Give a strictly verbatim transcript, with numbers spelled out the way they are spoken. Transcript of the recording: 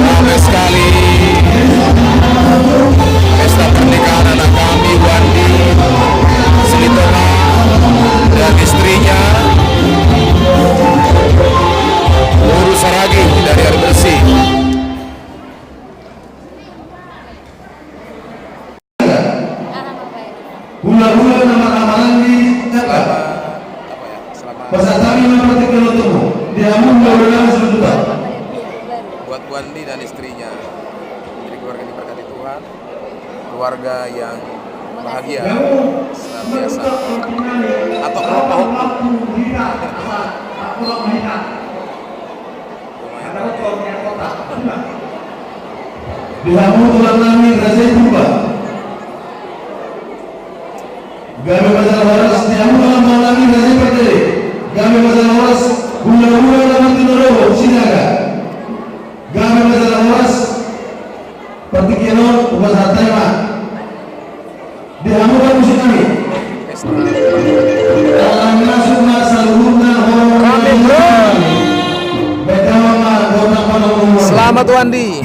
Rame sekali pesta pernikahan anak kami, Wandi Silitonga, dan istrinya, Guru Saragi dari Air Bersih. Hula-hula nama ramalan di Jakarta. Pasahat hami ma partingkian on tu hamu, di hamu hula-hula nama saluhutna. Buat Wandi dan istrinya, jadi keluarga yang diberkati Tuhan, keluarga yang bahagia, senantiasa atau kelompok. Di hamu tulang nami Raja i Purba. Gabe ma jala horas. Di hamu tulang nami Raja i Pardede. Gabe ma jala horas. Hula-hula nama Tinoroho Sinaga. Gabe ma jala horas. Partingkian on hupasahat hami ma. Di hamu parmusik nami. Ala masuk ma saluhutna. Kami, bro. Selamat, Wandi.